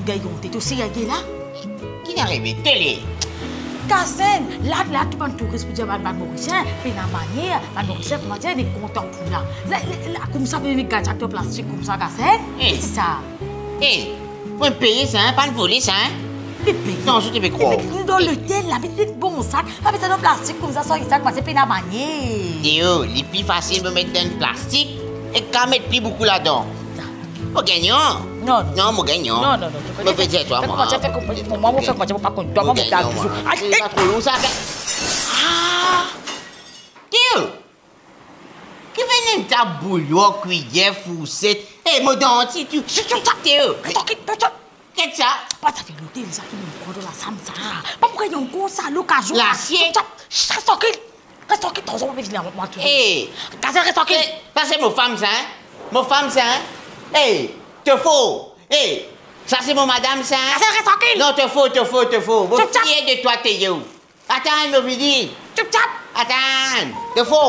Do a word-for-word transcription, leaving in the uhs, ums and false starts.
Gagn onte, to seye gagn la? Ki arive? Tele. Gasenn, la, la, tou bann touris pou dir bann, bann Morisien, pena manier, bann Morisien, kouma dir, nek kontan pou la. La, la, la, koumsa, pou met gazak dan plastik koumsa, Gasenn? Eh. Ki sa? Eh, mo peye sa, hein, pa vole sa, hein? Li peye. Non, zot pe krwar. Li met nou dan lotel la, met li bon sak, pa met sa dan plastik koumsa, san sak, parski pena manier. Teo, li pli fasil pou met dan plastik, e ka met pli boukou ladan. Mo gagnan? Non, non. Non, mo gagnan. Non, non, non. Mo pe dir twa, fer mwa. Fer kouman, fer kouman, fer kouman, mo pa konn twa, mo gagnan, mwa. Ay, eh. Pa tro lou sa, fer. Ah! Teo! Ki fer enn tab, boulyon, kwiyer, fourset? Eh, mo dan ti, ti, ti, ti, Teo! Res trankil, Teo! Get sa! Pa zafer lotel sa ki mo pran dan lasam sa. Pa pou gagn ankor sa, lokazion sa. Lasiet. Tchop, tchop. Res trankil. Res trankil, twa, mo pe vini avek mwa tou. Eh. Gasenn, res trankil. Eh, sa se mo fam sa, hein? Mo fam sa, hein? Eh, to fo. Eh, sa se mo madam sa, hein? Gasenn, res trankil. Non, to fo, to fo, to fo. Mo fier de twa, Teo. Atann, mo vini. Tchop, tchop. Atann, to fo.